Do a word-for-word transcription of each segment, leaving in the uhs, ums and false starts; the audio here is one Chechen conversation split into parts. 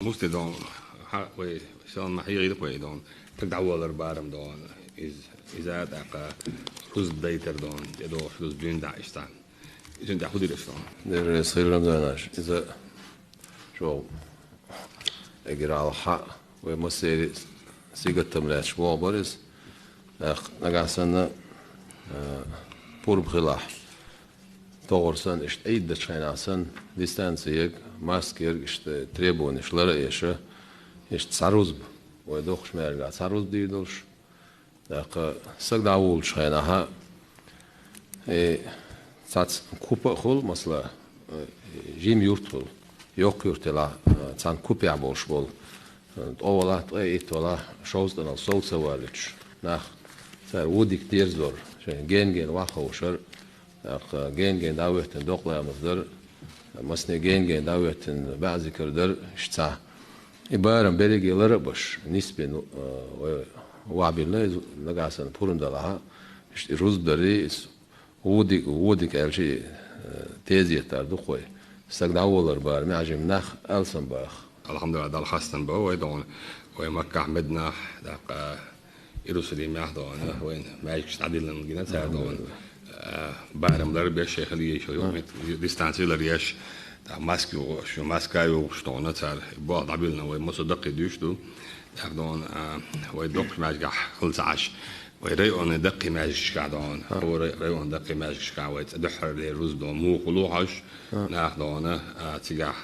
Мусте дон, хьа, вай, сан ма хьийгӀира вай дон, таг дӀаволар барам дон, из, иза тӀаккха рузба дайтар дон, тӀедогӀуш рузба дуьйна дӀа иштта. Иза дӀа худираш дон. Деррес хилла донаш. Иза чӀоагӀа эггара хьалха вай массеран сигатам лаьцаш бохабар иза. ТӀаккха нагахь санна, а, пурба хилахь, тохар санна, иштта Ӏийд дечу хенахь санна, дистанци ерг, маска ерг, иштта требованеш лар а еш, иштта цхьа рузба, вай доккхачу маьждигехь цхьа рузба дийр долуш. ТӀаккха саг дӀавуллучу хенахь, э, цхьацца купа а хуьлу, масала, э, жима юрт хуьлу, йоккха юрт елахь, э, цхьана купехь болуш болу, э, ткъа валахь, ткъе итт валахь, шовзткъанал сов ца валуьйтуш нах, цара вудик дерзор, шайна ген-ген ваха ховшар, тӀаккха ген-ген дӀахӀоьттина докъа ламаз дар, масане ген-ген дӀахӀоьттина баьӀзикар дар, иштта цхьа. И барам берриге лар а беш, нисбина, э, вай вахьбилла иза нагахь санна пурба далахь, иштта и рузба дарий, иза вудик, вудик аьлча, и, э, тезетар ду-кх вай. Саг дӀаволар барам, жима нах алсам баха. Алхьамдулиллахь, Далла хастам бо вай дон, вай Маккахь, Мединахь, тӀаккха Иерусалимехь дон, вайн маьждигаш дӀадиллина гина цара дон. Э, барам лар беш, шайн хила езаш йолу юкъаметтиг, дистанци лар еш, тӀаккха маска йогӀуш, маска йогӀуш дон, цара болх дӀабиллина, вай массо а даккхий дуьйш ду. ТӀаккха дон, э, вай доккхачу маьждигехь хила ца Ӏаш, вай районан даккхий маьждигашкахь дон, хӀора районан даккхий маьждигашкахь вай цӀа дуьххьарлера рузба дон муха лохьаш, нах дон, э, цигахь,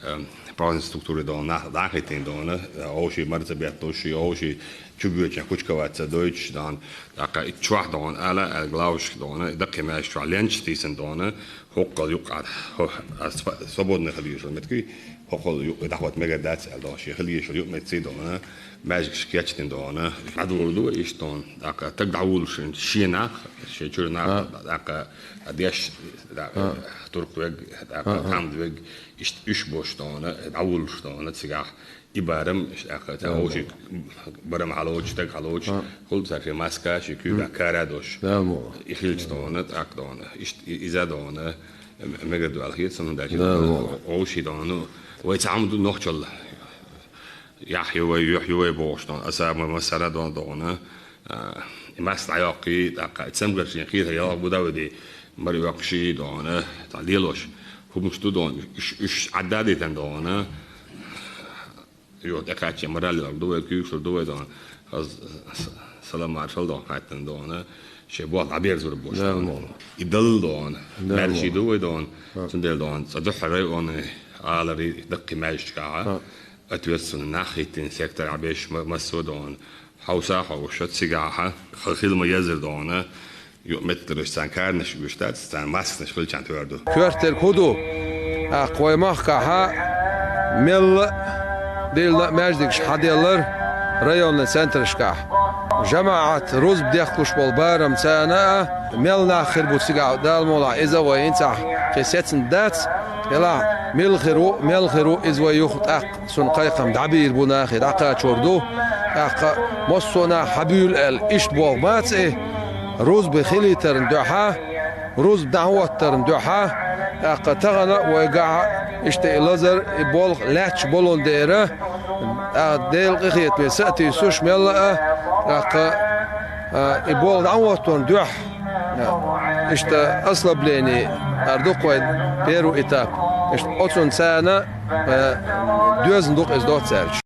э, праздничный структура дон, нах дӀахӀиттина дон, э, овший марца бетталуш, овший чугоьчуш, кучкавац ца дойтуш дон, тӀаккха и чохь дон, ала, ала главшка дон, и даккхий маьждиг чохь ленчаш тийсина дон, хӀокхул юккъехь, хӀо-, а, сва-, свободный хила езаш йолу меттиг, хӀокхул юккъе дӀахӀотта мегар дац аьлла дон, шен хила езаш йолу юкъаметтиг дон, маьждигаш кечдина дон, дӀадолур ду вай иштта дон, тӀаккха таг дӀавуллуш шен нах, шен чуьра нах, тӀаккха деш, тӀаккха турк вег, тӀаккха тхьамда вег, иштта уьш болуш дон, дӀавуллуш дон цигахь. И барам, тӀаккха, тӀаккха овший барам хьалоцуш, таг хьалоцуш, хуьлу цара шен маска, шен куьйгахь кара а долуш. И хилча дон, тӀаккха дон, иштта и-, иза дон, м-, мегар ду аьлла хета суна, хӀунда аьлча овший дон, ну, вай цхьа хӀума ду нохчалла. Яхь ю вай, юьхь ю вай бохуш дон, аса ма-, массара дон дон, а, и маска дӀайоккхий, тӀаккха и цамгарш шен кхетар ялх бу дан ведий, мара оьккхуший дон, тӀаккха лелош хӀумаш ду дон, уьш, уьш Ӏадда а дитина дон, Йо, тӀекхаьчча мораль ду вай, куьйгаш ду вай дон. Хаза с-, салам маршалла дон, хаттана дон. Шен болх дӀаберзур бу шуна. И далла дон. Маьрша ду вай дон. Цундела дон, цкъа дуьххьара районан аларий даккхий маьждигашкахь. Ответственный нах хӀиттина, сектор Ӏабеш ма-, массо а дон. Хьовса а хьовша, цигахь ха-, хила ма-еззара дон. Юкъаметтиг ларъеш царна каранаш оьшуш дац, царна масканаш хилчахьана товр ду. Коьртаниг хӀун ду? ТӀаккха вай махкахь мелла а, дилла а маьждигаш хьаделлар районный центрашкахь. ЖамаӀат рузба дехкуш болу барам царна а, мел нах хир бу цигахь, Дала мукъ лахь, иза вай хӀинца кхин сецна дац, делахь, мила хир ву, мел хир ву, иза вай юха тӀаккха цунна кхайкхам дӀабийр бу нахе, дӀакхачор ду. ТӀаккха массо а нах хьабуьйлу аьлла, иштта болх бац и, рузба хилийтарна дуьхьа, рузба дӀахӀоттарна дуьхьа, тӀаккха тахана вайгахь иштта и лазар, и болх лаьтташ болун дера, тӀаккха Делан къинхетаме са а тийсуш мелла а, тӀаккха, а, и болх дӀахӀоттарна дуьхьа, иштта ослабление ара ду-кх вай первый этап. Иштта оцунна царна, а, доьзна ду-кх иза доццаьрча.